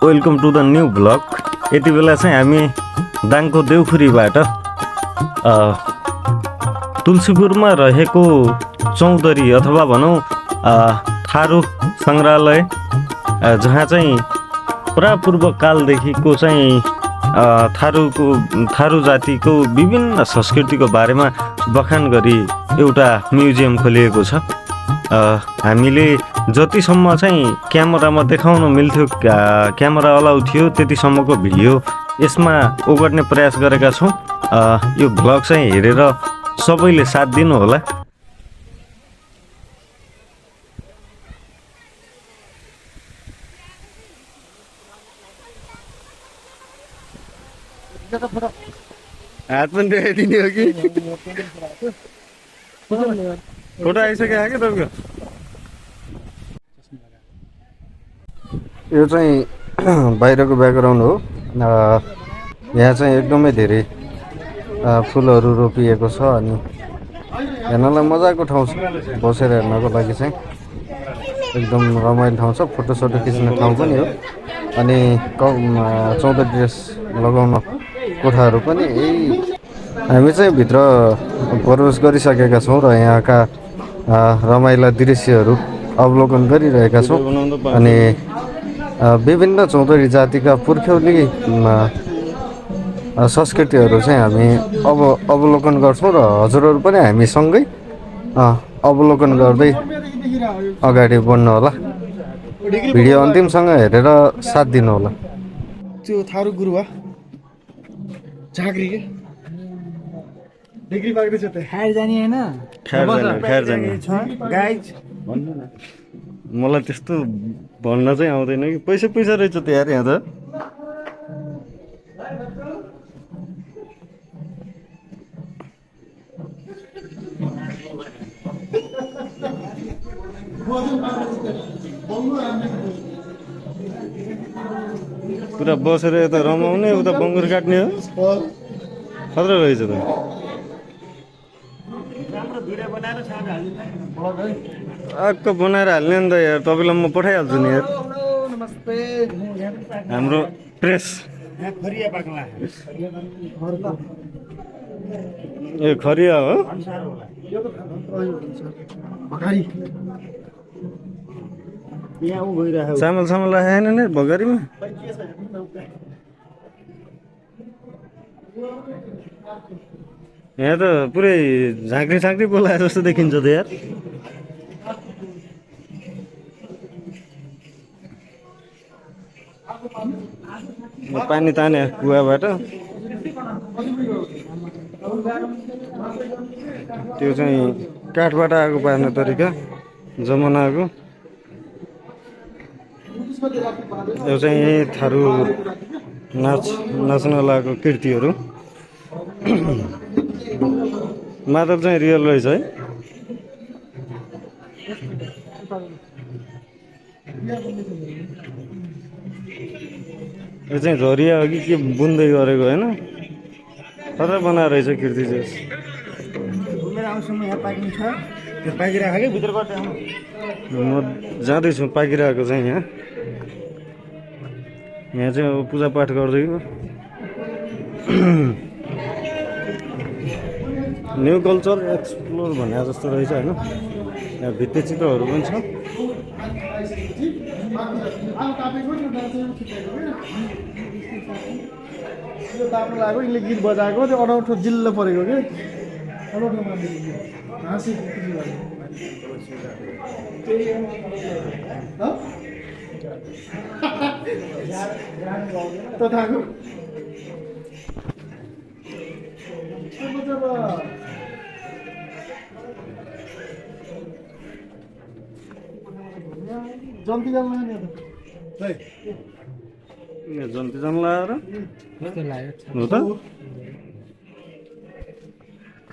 Welcome to the new blog. यति बेला चाहिँ हामी दाङको देउखुरीबाट तुलसीपुरमा रहेको चौधरी अथवा भनौँ थारू सङ्ग्रहालय, जहाँ चाहिँ प्रापूर्व कालदेखिको चाहिँ थारू जातिको विभिन्न संस्कृतिको बारेमा बखान गरी एउटा म्युजियम खोलिएको छ। हामीले जतिसम्म चाहिँ क्यामेरामा देखाउन मिल्थ्यो, क्यामेरा अलाउ थियो, त्यतिसम्मको भिडियो यसमा ओगट्ने प्रयास गरेका छौँ। यो भ्लग चाहिँ हेरेर सबैले साथ दिनु होला। हात पनि देखाइदिने हो कि? फोटो आइसक्यो क्या तपाईँको? यो चाहिँ बाहिरको ब्याकग्राउन्ड हो। यहाँ चाहिँ एकदमै धेरै फुलहरू रोपिएको छ अनि हेर्नलाई मजाको ठाउँ छ। बसेर हेर्नको लागि चाहिँ एकदम रमाइलो ठाउँ छ। फोटोसोटो खिच्ने ठाउँ पनि हो। अनि चौधरी ड्रेस लगाउन कोठाहरू पनि यही। हामी चाहिँ भित्र प्रवेश गरिसकेका छौँ र यहाँका रमाइला दृश्यहरू अवलोकन गरिरहेका छौँ। अनि विभिन्न चौधरी जातिका पुर्ख्यौली संस्कृतिहरू चाहिँ हामी अवलोकन गर्छौँ र हजुरहरू पनि हामीसँगै अवलोकन गर्दै अगाडि बढ्नु होला। भिडियो अन्तिमसँग हेरेर साथ दिनु होला। त्यो थारू गुरुवा झाँक्री के डिग्री पाक्दै छ त खाएर जाने हैन, खाएर जाने गाइज भन्नु न। मलाई त्यस्तो भन्न चाहिँ आउँदैन कि पैसा रहेछ त यार। यहाँ त पुरा बसेर यता रमाउने, उता बङ्गुर काट्ने हो। खतरा रहेछ त। अक्क बनाएर हाल्ने नि त यार। तपाईँलाई म पठाइहाल्छु नि यार। हाम्रो प्रेस ए खरिया हो। चामल राखेन नि भगारीमा। यहाँ त पुरै झाँक्री बोलाए जस्तो देखिन्छ त यार। पानी ताने कुवाबाट त्यो चाहिँ काठबाट आगो पार्ने तरिका जमानाको। यो चाहिँ यही थारू नाच्न लागेको कृतिहरू। मादल चाहिँ रियल रहेछ है। यो चाहिँ झरिया हो कि के बुन्दै गरेको होइन? खतरा बनाएर रहेछ कृति चाहिँ। म जाँदैछु, पाकिरहेको चाहिँ यहाँ चाहिँ अब पूजापाठ गर्दैछु। न्यू कल्चर एक्सप्लोर भने जस्तो रहेछ होइन। यहाँ भित्तिचित्रहरू पनि छ। यिनले गीत बजाएको त्यो अनौठो जिल्लो परेको के अनौठो मान्छे हाँसी तथाको जन्ती जान्न जन्ती जान लगाएर हो त।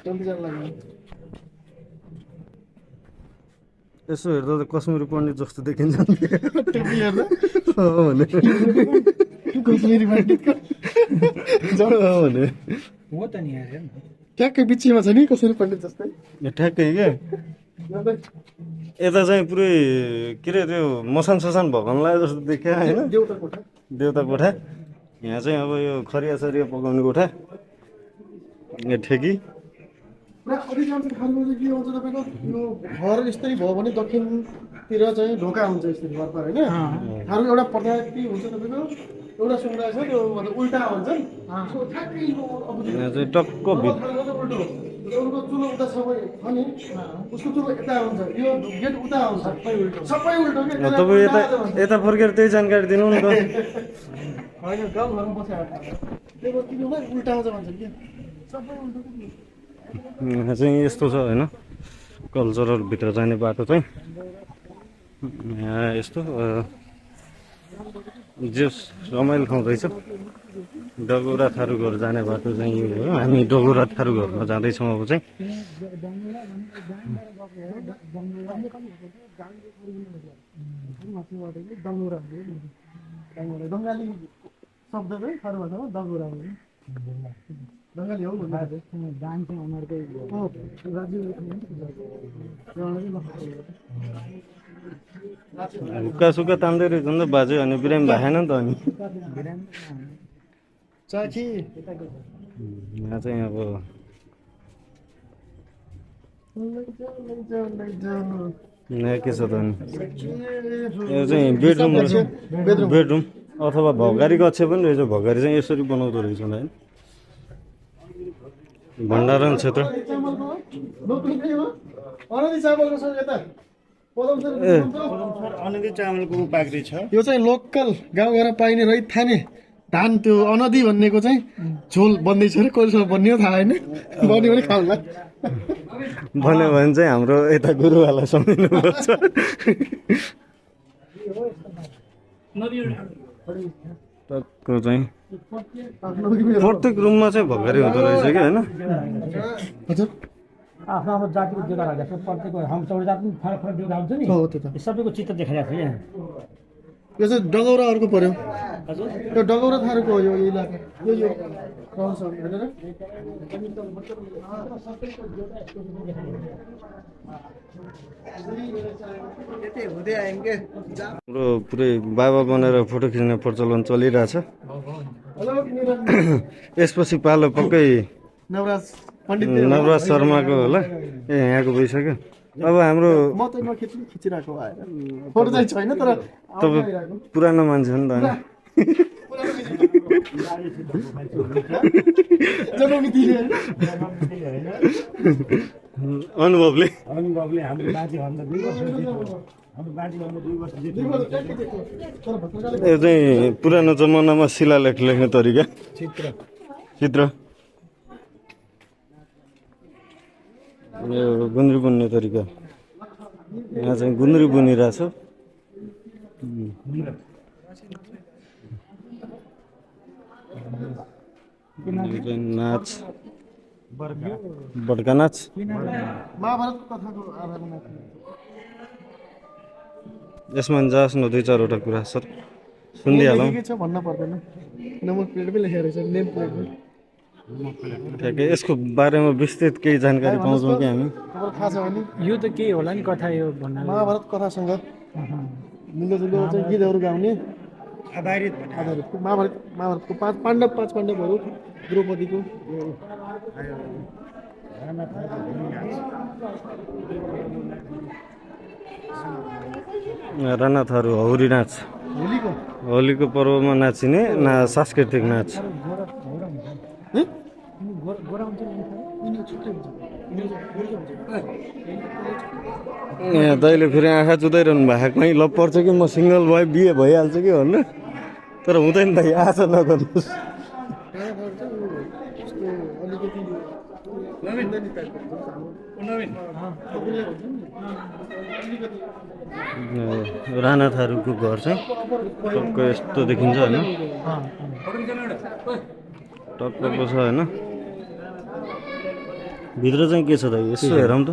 जन्ती जान लाग्यो। यसो हेर्दा त कश्मीरी पण्डित जस्तो देखिन्छ टोपी हेर्दा भने। कश्मीरी पण्डितको भने हो त नि यार। ठ्याक्कै बिचमा छ नि कश्मीरी पण्डित जस्तै। ठ्याक्कै क्या। यता चाहिँ पुरै के अरे त्यो मसान ससान भगवान्लाई जस्तो देखियो होइन देउता कोठा देउता कोठा यहाँ चाहिँ अब यो खरिया सरिया पकाउने कोठा यहाँ ठेकी र अधिकांश खालको चाहिँ के हुन्छ तपाईँको यो घर यस्तै भयो भने दक्षिणतिर चाहिँ ढोका हुन्छ यसरी घर पर होइन थारू एउटा प्रजाति हुन्छ तपाईँको एउटा समुदाय छ त्यो मतलब उल्टा हुन्छ नि सो ठ्याक्कै यो अब यहाँ चाहिँ टक्क भित्र उल्टो एउटा चुलो उता सबै अनि उसको चुलो यता हुन्छ यो गेट उता आउँछ सबै उल्टो के तपाईँ यता यता फर्केर त्यही जानकारी दिनु नि त होइन गाउँघरमा बसेर त्यो किन उल्टा आउँछ भन्छ कि सबै उल्टो यहाँ चाहिँ यस्तो छ होइन कल्चरल भित्र जाने बाटो चाहिँ यहाँ यस्तो जे रमाइलो ठाउँ रहेछ डगौरा थारूघर जाने बाटो चाहिँ यो हो हामी डगौरा थारूघरमा जाँदैछौँ अब चाहिँ बङ्गाली शब्द चाहिँ थारू भाषामा दगुरा हो बङ्गाली हो हुक्का सुक्का तान्दै रहेछ नि त बाजे अनि बिरामी भएन नि त अनि चाखी यहाँ चाहिँ अब यहाँ के छ त अनि यो चाहिँ बेडरुम बेडरुम अथवा भगारी कक्ष पनि रहेछ भगारी चाहिँ यसरी बनाउँदो रहेछ होइन भण्डारण क्षेत्र अनदी चामलको पाक्री छ यो चाहिँ लोकल गाउँघरमा पाइने रैथाने धान त्यो अनदी भन्नेको चाहिँ झोल बन्दैछ अरे कहिलेसम्म बन्ने हो थाहा होइन बन्यो भने खाउँला भन्यो भने चाहिँ हाम्रो यता गुरुवाला सम्झिनुपर्छ टक्क चाहिँ प्रत्येक रुममा चाहिँ भगारी हुँदो रहेछ कि होइन हजुर आफ्नो आफ्नो जातिको देउता राजा छ प्रत्येकको हम चौर जाति फरक फरक देउता हुन्छ नि हो त्यो त यो सबैको चित्र देखाइरहेको छ यहाँ यो चाहिँ डगौराहरूको पर्यो हजुर यो डगौरा थारूको हो यो इलाका यो रहन्छ हेरेर हाम्रो पुरै बाबा बनेर फोटो खिच्ने प्रचलन चलिरहेछ हेलो निरज यसपछि पालो पक्कै नवराज पण्डित नवराज शर्माको होला ए यहाँको भइसक्यो अब हाम्रो म त खिचिरहेको आएर फोटो चाहिँ छैन तर तपाईँ पुरानो मान्छे हो नि त अनि जन्ममितिले अनुभवले अनुभवले हाम्रो बाजेभन्दा 2 वर्ष हाम्रो बाजेभन्दा 2 वर्ष यो चाहिँ पुरानो जमानामा शिलालेख लेख्ने तरिका चित्र यो गुन्द्री बुन्ने तरिका यहाँ चाहिँ गुन्द्री बुनिरहेछ यो चाहिँ नाच बड्का नाच महाभारतको कथाको आधारमा यसमा जाओस् न 2-4वटा कुरा सर सुनिदिइहालौँ के छ भन्न पर्दैन नम्बर प्लेट पनि लेखेको रहेछ नेम प्लेट ठ्याक्कै यसको बारेमा विस्तृत केही जानकारी पाउँछौँ कि हामी तपाईँलाई थाहा छ भने यो त के होला नि कथा यो भन्न महाभारत कथासँग मिल्दोजुल्दो चाहिँ गीतहरू गाउने आधारित महाभारतको 5 पाण्डवहरू द्रौपदीको रानाथहरू हौरी नाच होलीको होलीको पर्वमा नाचिने सांस्कृतिक नाच यहाँ तैँले फेरि आँखा चुदाइरहनु भएको कहीँ लप पर्छ कि म सिङ्गल भए बिहे भइहाल्छ कि भन्नु तर हुँदैन त आशा नगर्नुहोस् रानाथारूको घर चाहिँ टक्क यस्तो देखिन्छ होइन टक्कको छ होइन भित्र चाहिँ के छ त यसो हेरौँ त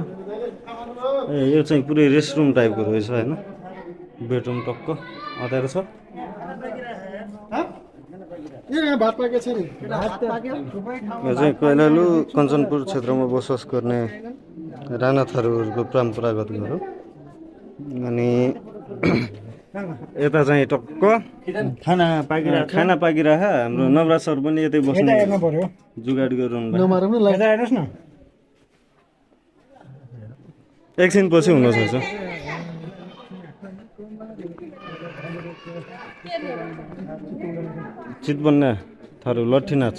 ए यो चाहिँ पुरै रेस्ट रुम टाइपको रहेछ होइन बेडरुम टक्क अँध्यारो छ भात पाकेको छ नि यो चाहिँ कैलालु कञ्चनपुर क्षेत्रमा बसोबास गर्ने रानाथारूहरूको परम्परागत घर हो अनि यता चाहिँ टक्क खाना पाकिरहेको छ खाना पाकिरह हाम्रो नवराज सर पनि यतै यता बस्नु हेर्नु पर्यो जुगाड गरिरहनु भएको नमारौँ न यता हेर्नुहोस् न एकछिन पछि हुन सक्छ चितवन्ना थारू लट्ठी नाच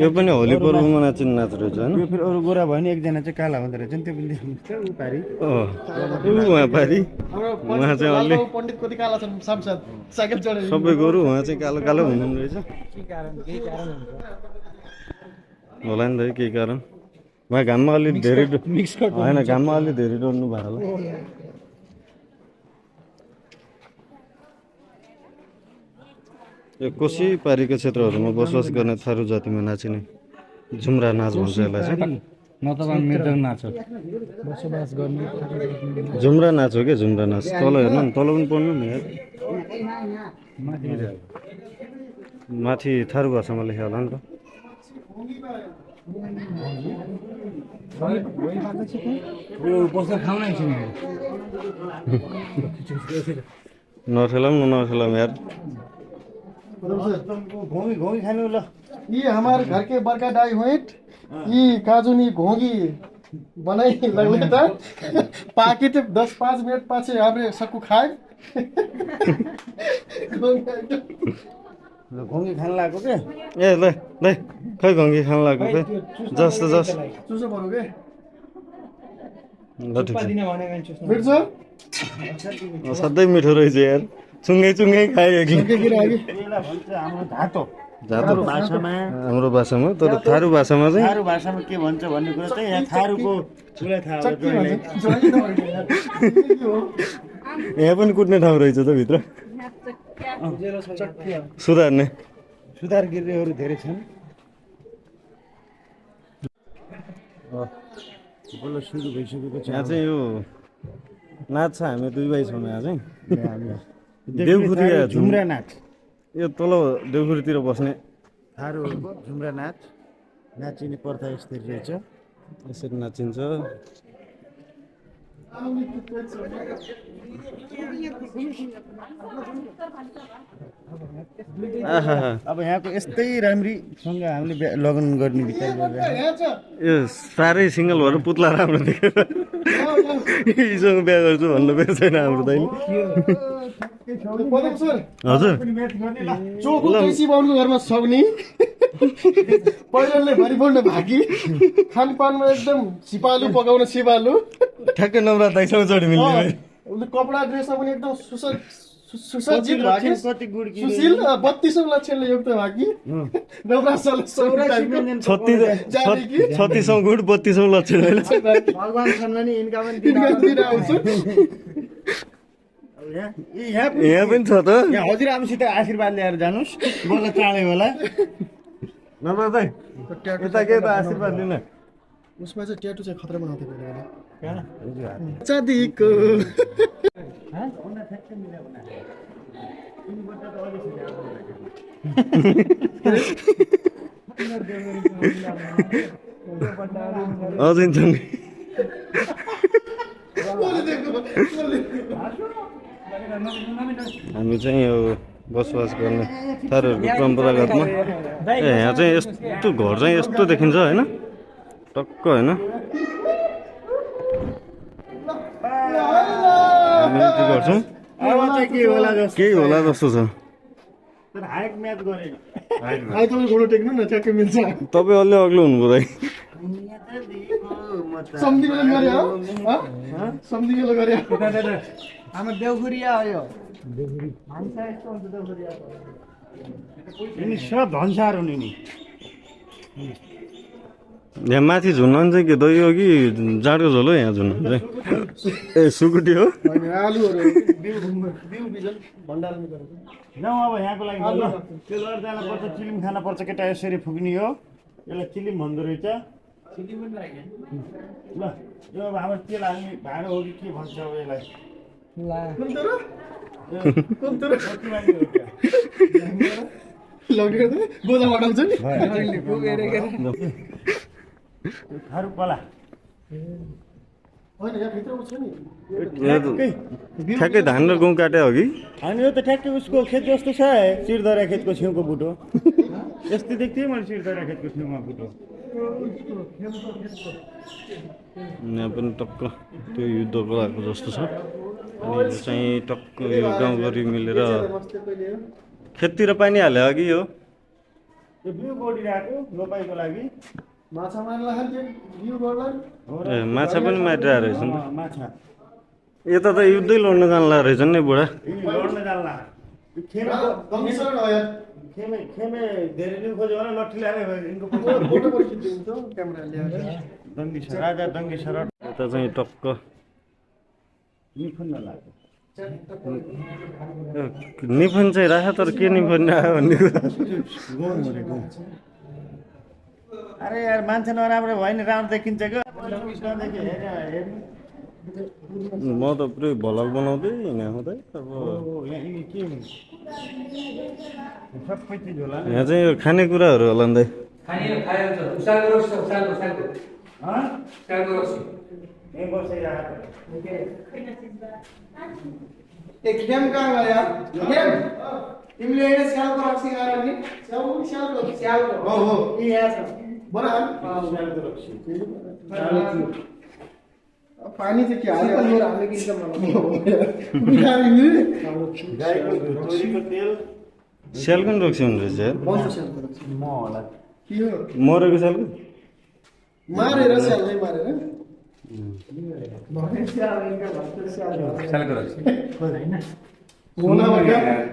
यो पनि होली पर्वमा नाचिने नाच रहेछ होइन यो फेरि अरू गोरा भयो नि एकजना चाहिँ काला हुँदो रहेछ नि त्यो पनि देख्नुहुन्छ ऊ पारि उहाँ पारि हाम्रो उहाँ चाहिँ अलि लालबाबु पण्डित कति काला छन् सांसद साइकल चढेर सबै गोरु उहाँ चाहिँ कालो कालो हुनुहुने रहेछ के कारण केही कारण हुन्छ होला नि त केही कारण उहाँ घाममा अलिक धेरै होइन घाममा अलिक धेरै डढ्नु भएको होला यो कोशी पारीको क्षेत्रहरूमा बसोबास गर्ने थारू जातिमा नाचिने झुम्रा नाच भन्छ यसलाई चाहिँ नतबा मृदङ नाच हो बसोबास गर्ने झुम्रा नाच हो क्या झुम्रा नाच तल हेर्नु नि तल पनि पढ्नु नि यार माथि थारू भाषामा लेख्यो होला नि त यो बसेर खाउन एकछिन नठेलाम न नठेलाम यार घोगी घोगी खानु ल ये हमारे घर के बड़का डाई हुइट ये काजुनी घोगी बनाई लगले त पाके त 10-5 मिनट पछि हामीले सक्कु खाए घोगी खान लागेको के ए ल ल खै घङ्गी खान लाग्यो खै जस्तो जस चुसो पर्यो के ल ठिक छ दिन भने मान्छे बिर्छ सधैँ मिठो रहेछ यार चुङ्गै चुङ्गै खायो कि यसलाई भन्छ हाम्रो धातो जातो भाषामा हाम्रो भाषामा तर थारू भाषामा चाहिँ थारू भाषामा के भन्छ भन्ने कुरा चाहिँ यहाँ थारूको उसलाई थाहा हो चक्की जसले। भन्छ जहिले नभएको यार के हो यहाँ पनि कुट्ने ठाउँ रहेछ त भित्र चक्की सुधार्ने सुधार गृहहरू धेरै छन् बल्ल सुरु भइसकेको छ यहाँ चाहिँ यो नाच छ हामी दुई भाइ छौँ यहाँ चाहिँ हामी देउखुरी झुम्रा नाच यो तल देउखुरीतिर बस्ने थारूहरूको झुम्रा नाच नाचिने प्रथा यस्तरी रहेछ यसरी नाचिन्छ आहा अब यहाँको यस्तै राम्रीसँग हामीले लगन गर्ने विचार गरिरहेको यहाँ छ यो साह्रै सिङ्गल भएर पुत्ला राम्रो देखेर यीसँग बिहा गर्छु भन्नु पनि छैन हाम्रो दाइले पदम सर हजुर चोखो कैसी बाहुनको घरमा सक्ने पहिलोले भरिपूर्ण भागी खानपानमा एकदम सिपालु पकाउन सिपालु ठ्याक्कै नवरात दाइसँग चढी मिल्ने भाइ उसले कपडा ड्रेसमा पनि एकदम सुसज्जित भागी कति गुड्की सुशील 32 लक्षणले युक्त भागी नवरासल 36 गुड 32 लक्षण होइन भगवान छन् भने यिनका पनि दिन आउँछ यहाँ यहाँ पनि छ त यहाँ हजुरआमासित आशीर्वाद ल्याएर जानुहोस् बल्ल चाँडै होला नवरात दाइ यता के त आशीर्वाद लिन उसमा चाहिँ ट्याटु चाहिँ खतरा बनाउँथ्यो चाँदीको अझै छ नि हामी चाहिँ यो बसोबास गर्ने थारूहरूको परम्परागतमा यहाँ चाहिँ यस्तो घर चाहिँ यस्तो देखिन्छ होइन टक्क होइन हामी के गर्छौँ अब चाहिँ के होला जस्तो केही होला जस्तो छ तर हाइट म्याच गरेन अहिले तपाईँ घोडो टेक्नु न ठ्याक्कै मिल्छ तपाईँ अलि अग्लो हुनुभयो दाइ सम्धिलो गरे हो सम्धिलो गरे हाम्रो देउखुरिया हो यो सब धनसार हुने नि यहाँ माथि झुन्नु चाहिँ के दही हो कि जाँडको झोल हो यहाँ झुन्नु चाहिँ ए सुकुटी हो आलुहरू बिउ बिजन भण्डारण गरेको जाउँ अब यहाँको लागि ल त्यो लड जान पर्छ चिलिम खान पर्छ केटा यसरी फुक्ने हो यसलाई चिलिम भन्दो रहेछ ल यो अब हाम्रो तेल हाल्ने भाँडो हो कि के भन्छ अब यसलाई कुन तर लगेर गोदाबाट आउँछ नि थारू कला होइन यहाँ भित्र उ छ नि ठ्याक्कै धान र गहुँ काटे हो कि अनि यो त ठ्याक्कै उसको खेत जस्तो छ सिरदरा खेतको छेउको बुटो यस्तै देख्थेँ मैले सिरदरा खेतको छेउमा बुटो यहाँ पनि टक्क त्यो युद्धको आएको जस्तो छ अनि यो चाहिँ टक्क यो गाउँघरि मिलेर खेततिर पानी हाल्यो अघि यो यो बिउ गोडिरहेको रोपाइको लागि माछा मार्ला खान्थ्यो बिउ गर्ला ए माछा पनि मारिरहेको रहेछ नि माछा त यता त युद्धै लड्न जान्ला रहेछ नि बुढा लड्न जान्ला गङ्गेश्वर यार खेमे धेरै दिन खोज्यो भने लट्ठी ल्याएर यिनको फोटो पनि खिचिदिन्छ क्यामेरा ल्याएर दङ्गेश्वर राजा दङ्गेश्वर यता चाहिँ टक्क निखुन्न लाग्यो निफन चाहिँ राख तर के निफन आयो भन्ने कुरा अरे यार मान्छे नराम्रो भयो नि राम्रो देखिन्छ क्या म त पुरै भलक बनाउँदै हिँडाउँदै अब सबै चिज होला यहाँ चाहिँ यो खानेकुराहरू होला नि दाइ ए खेम कहाँ गयो यार खेम तिमीले अहिले स्यालको रक्सी गएर नि स्यालको हो हो ए यहाँ छ बडा पानी चाहिँ के हाल्यो मेरो हाल्ने किन्छ गाईको तोरीको तेल स्यालको नि रक्सी हुने रहेछ यार म होला के हो मरेको स्यालको मारेर स्यालले मारेर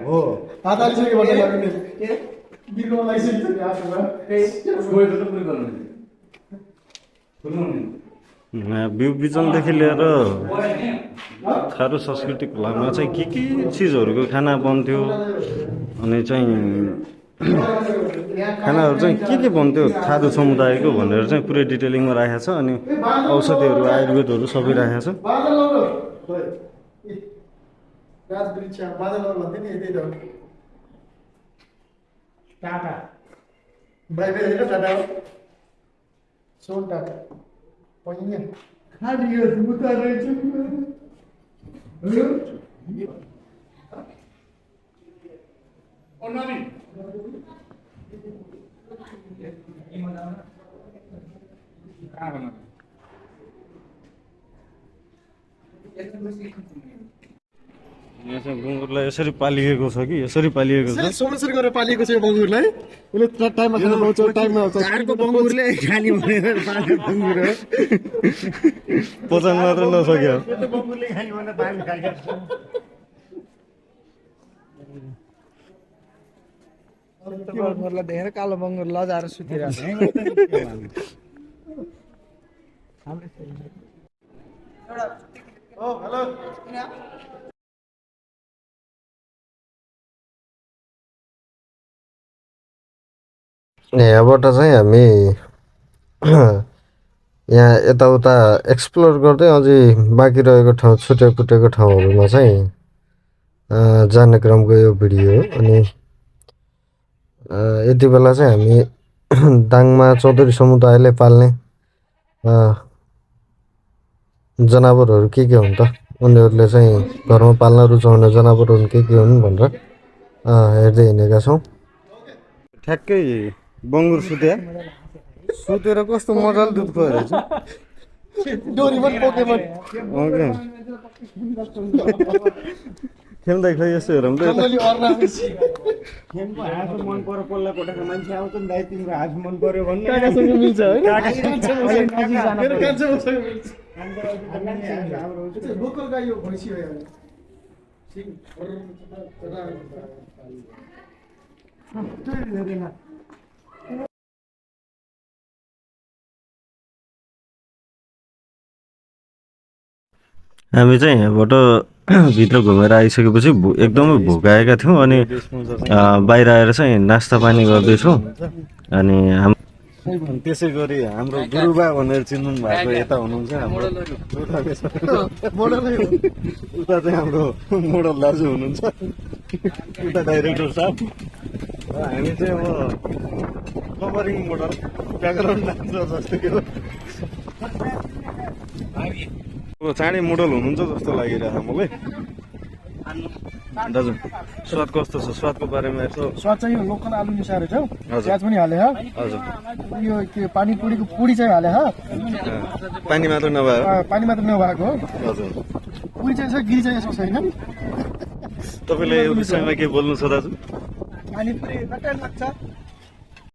हो हात हालिसक्यो भने लाग्ने बिर्को लगाइसकेको छ आफूमा बिउ बिजनदेखि लिएर थारू संस्कृतिको लामा चाहिँ के चिजहरूको खाना बन्थ्यो अनि चाहिँ खानाहरू चाहिँ के बन्थ्यो थारू समुदायको भनेर चाहिँ पुरै डिटेलिङमा राखेको छ अनि औषधिहरू आयुर्वेदहरू सबै राखेको छ बादल लौरो राजवृक्ष बादल लौरो भन्थे नि यतै त टाटा बाई बाई होइन टाटा हो सोन टाटा पहिने खाली उता रहेछ यहाँ चाहिँ गुङ्गुरलाई यसरी पालिएको छ कि यसरी पालिएको छ समस्या गरेर पालिएको छ यो बङ्गुरलाई उसले टाइममा खाना पाउँछ टाइममा आउँछ चारको बङ्गुरले खाने भनेर पाल्ने बङ्गुर हो पचान मात्र नसक्यो त्यो त बङ्गुरले खाने भनेर पाल्ने खालको बङ्गुरलाई देखेर कालो बङ्गुर लजाएर सुतिरहेको ओ हेलो यहाँबाट चाहिँ हामी यहाँ यताउता एक्सप्लोर गर्दै अझै बाँकी रहेको ठाउँ छुटे फुटेको ठाउँहरूमा चाहिँ जाने क्रमको यो भिडियो हो अनि यति बेला चाहिँ हामी दाङमा चौधरी समुदायले पाल्ने जनावरहरू के हुन् त उनीहरूले चाहिँ घरमा पाल्न रुचाउने जनावरहरू के हुन् भनेर हेर्दै हिँडेका छौँ ठ्याक्कै बङ्गुर सुतेर कस्तो मजाले दुध खुवाएर डोरीमन पोकेमन खेल्दै खै यस्तो हेरौँ त जङ्गली अर्ना खेमको हाँसो मन पर्यो पल्ला कोठाको मान्छे आउँछ नि दाइ तिम्रो हाँस मन पर्यो भन्ने काकासँग मिल्छ होइन मेरो कान्छो मसँग मिल्छ लोकल गाई हो भैँसी हो यहाँ हामी चाहिँ यहाँबाट भित्र घुमेर आइसकेपछि एकदमै भोकाएका थियौँ अनि बाहिर आएर चाहिँ नास्ता पानी गर्दैछौँ अनि त्यसै गरी हाम्रो गुरुबा भनेर चिन्नु भएको यता हुनुहुन्छ हाम्रो उता चाहिँ हाम्रो मोडल दाजु हुनुहुन्छ उता डाइरेक्टर साहब हामी चाहिँ अब कभरिङ मोडल ब्याकग्राउन्ड डान्सर जस्तै हो अब चाँडै मोडल हुनुहुन्छ जस्तो लागिरहेछ मलाई दाजु स्वाद कस्तो छ स्वादको बारेमा यसो स्वाद चाहिँ यो लोकल आलु मिसाएर छ हजुर। प्याज पनि हाले ह हजुर यो के पानीपुरीको पुरी चाहिँ हाले ह पानी मात्र नभएर पानी मात्र नभएको हो हजुर पुरी चाहिँ छ गिरी चाहिँ यसो छैन तपाईँले यो विषयमा के बोल्नु छ दाजु पानीपुरी कता लाग्छ